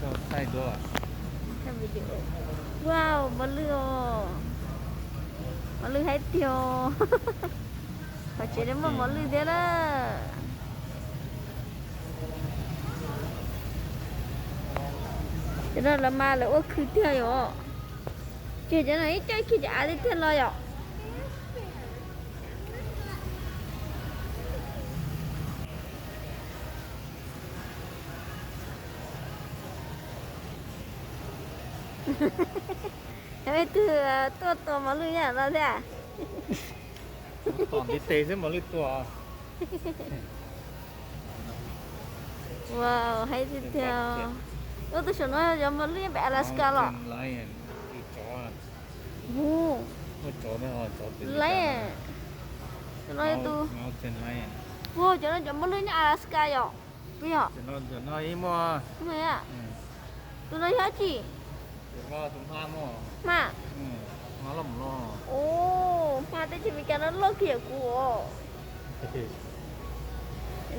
Thaij duab. Wow, mos lwj os. Mos lwj haib tiag. Qhov tsev no muaj mos lwj thiab na. Cov no lawv mas lawv ua khw tiag yom. Ces cov no ib co khi cov av tiag tiag los yom. Ib tug tuaj tua mos lwj nyob no thiab. Tom ntiv tes xwb mos lwj tua. Wow, haib tiag tiag. Ub, tus saum no yog mos lwj pem Alaska los? Lion. Tus no yog tus, ua cov no cov mos lwj nyob Alaska yom? Puas yog? Tus no yog dab tsi? Hma. Ub, hma teb chaws Amelikas no loj kiag yam kuv os.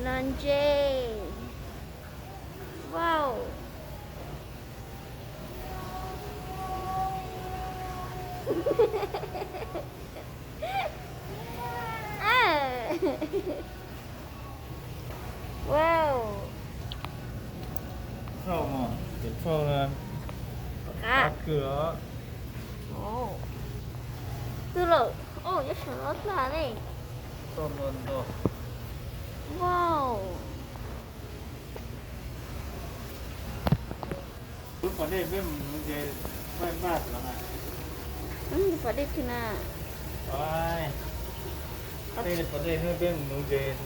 No ntse. Wow. Wow. Qab kawg os. Twg lawm? Ub, nyob saum no tag ne. Wow. Lub pas dej peb mus nuv ntses, peb npaj xwb na. Pas dej twg na? Tej pas dej peb mus nuv ntses.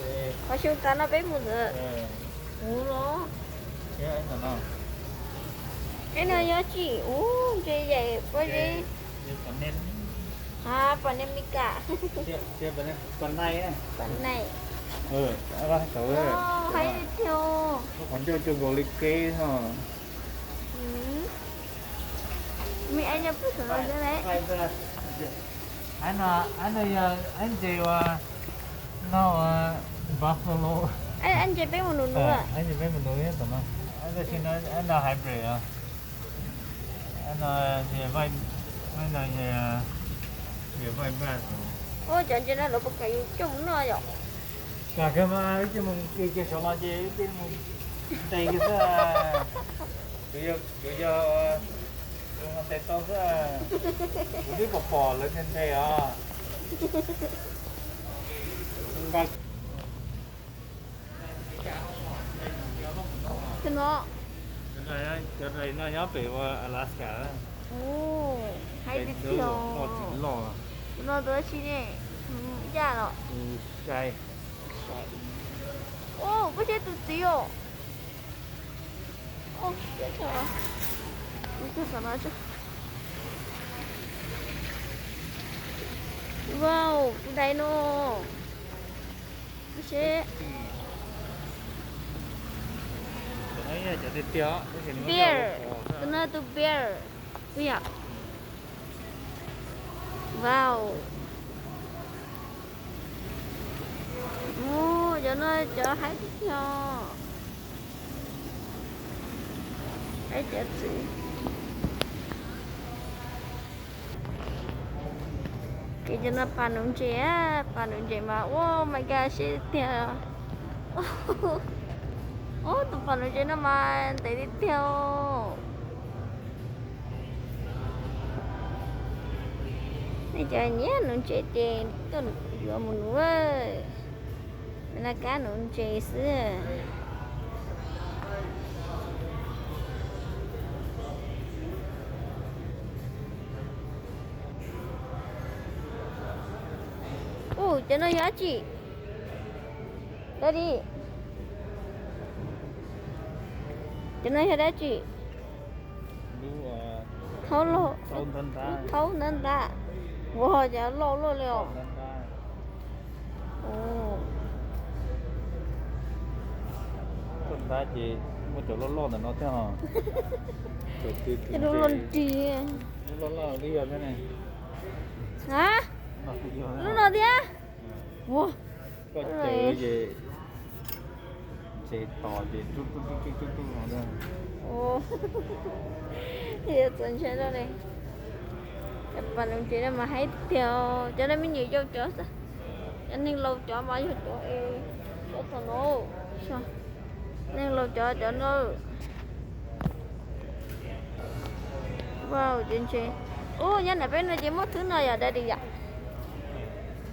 Qhov xyoo tas no peb mus ntawd. Ub los. Peb no yog tsis, ub, ntses yaim pob zeb. Pas dej Amelikas. Pas dej. Haib tiag. Qhov ncauj cuag nkaus li kev ho. Me es nyob pem saum no thiab ne. Ab no, ab no yog ab ntses uas no ua buffalo. Ab ntses peb mus nuv nuv. Ab ntses peb mus nuv tom no. Ab tab sis no ab no hybrid os. Ab no, ab no yog, yog white bass. Ua cov ntses no lawv puas kam yus coj mus noj yom? Kam kawg mas, wb twb mus kis kiag saum los ces wb twb mus ntes kiag xwb. Kuv yog, kuv yog, kuv mus ntes tau xwb. Kuv twb pom pom lawv ntes ntes os. Cov no, cov no nyob pem ua Alaska. Haib tiag tiag. Cov no tus dab tsi ne? Yaj los? Ub, koj saib tus txiv os. Wow, tus dais no. Seb. Bear. Tus no tus bear. Puas yog? Wow. Ub, cov no cov haib tiag tiag. Haib tiag txiv. Ces cov no pas nuv ntses, pas nuv ntses mas, oh my god, siab tiag. Ub, tus pas nuv ntses no mas ntev tiag tiag. Nej cov nyiam nuv ntses ces tuaj yuav mus nuv. Naj kab nuv ntses xwb. Ub, cov no yog dab tsi? Dab di. Cov no yog dab tsi? Thaub loj, thaub ntab ntab. Ua cas loj luaj li os. Thaub ntab ces muaj cov loj loj ntawm no thiab os. Loj loj rig. Loj loj li yog thiab ne. Lub no thiab. Ua, koj caw ces ntses tos ces rub rub rub rub rub no. Ua, txaus ntshai li. Cov pas nuv ntses no mas haib tiag, cov no me nyuam yaus cov xwb. Cov neeg laus cov mas yog cov, cov tom no, neeg laus cov, cov no. Wow, cov ntses. Ub, nyob ntawm peb no ces muaj thwb no yom, daddy yom.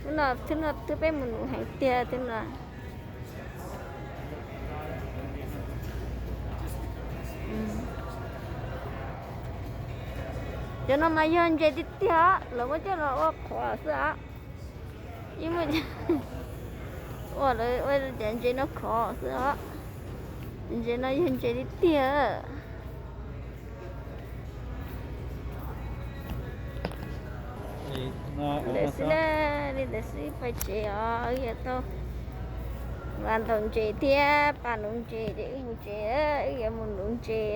Thwb no, thwb no, thwb peb mus nuv heev tiag thwb no. Cov no mas yog ntses tiag tiag, lawv muab coj los ua qhuav xwb os. Yeej muaj ua, lawv ua cov ntses no khov xwb os. Ntses no yog ntses tiag tiag. Li ntawd xwb na, li ntawd xwb, pais tsev os, wb yuav tau vas ntaus ntses thiab pas nuv ntses ces wb mus tsev, wb yuav mus nuv ntses.